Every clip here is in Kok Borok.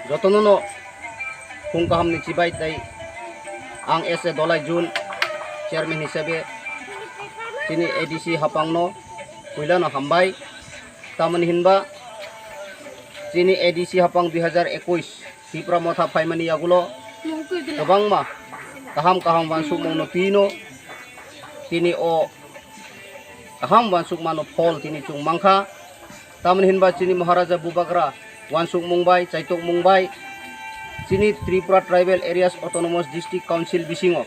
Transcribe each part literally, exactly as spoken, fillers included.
Jotono no khung kaham ni chibai tei ang as a Dolai Jun chairman hisabe chini A D C hapang no puila no hambai. Tamoni hinba chini A D C hapang dui hazar ekush Tipra motha phaimani yagulo kwbangma kaham kaham wansukmung no twi no tini o kaham wansukmano phol tini chwng mankha. Tamoni hinba chini Maharaja Bubagra wansukmung bai, chaitokmung bai chini Tripura Tribal Areas Autonomous District Council bisingo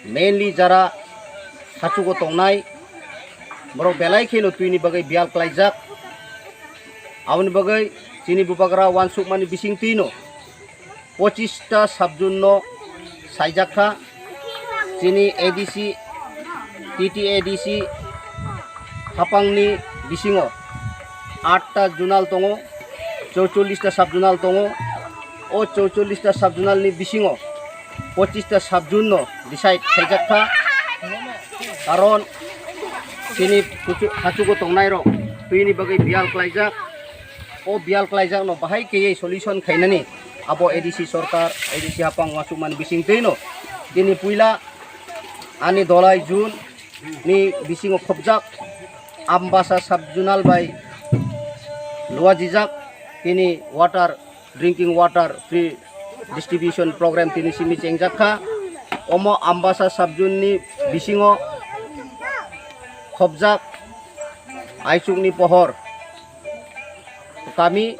mainly jara hachugo tongnai borok belai kheno twini bagwi biyal klaijak. Aboni bagwi chini Bubagra wansukmani bising twino pochista sabjun no saijak kha. Chini A D C, T T A D C hapangni bisingo atta zonal tongo, chorchollis ta sub zonal tongo. O chorchollis ta sub zonal ni bisingo pochista sabjun no decide khaijak kha. Karon chini kuchu-, hachugo tongnai rok twini bagwi biyal klaijak. O biyal klaijak no bahai keyei solution khainani abo A D C sorkar, A D C hapang wansukmani bising twino tini puila ani Dolai Jun ni bisingo khopjak Ambasa sub zonal bai luajijak tini water, drinking water free distribution program tini simi chengjak kha. Omo Ambasa sub zone ni bisingo khopjak Aichukni pohor kami,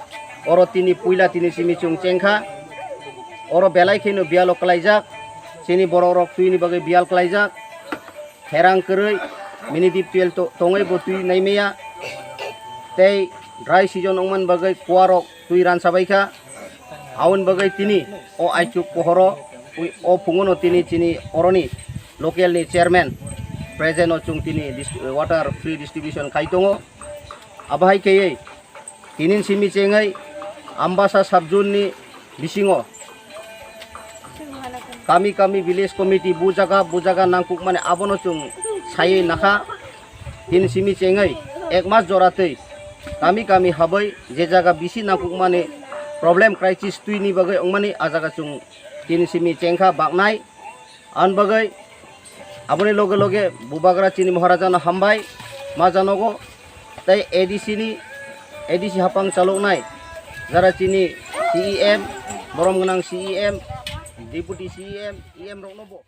oro tini puila tini simi chwng chengkha. Oro belai kheno biyalo klaijak, chini borok rok twini bagwi biyal klaijak. Herang kwrwi, mini deep well to-, tongwi bo twi naimaya. Tei dry season wngmani bagwi kuarok twi ransa baikha. Aboni bagwi tini o Aichuk pohoro, ui, o phungono tini chini oroni local ni chairman present o chwng tini dis-, water free distribution khai tongo. Abo hai kheywi tinin simi chengwi Ambasa sub zone ni bisingo kami kami village committee bu jaga bu jaga nangkukmani abono chwng saiwi nakha. Tini simi chengwi ek mas jora twi kami kami habwi je jaga bisi nangkukmani problem crisis twini bagwi wngmani a jaga chwng tini simi chengkha baknai. Aboni bagwi aboni loge loge Bubagra chini Maharaja no hambai ma janogo. Tei A D C ni, A D C hapang chaloknai jara chini C E M, borom gwnang C E M, deputy C E M, E M rokno bo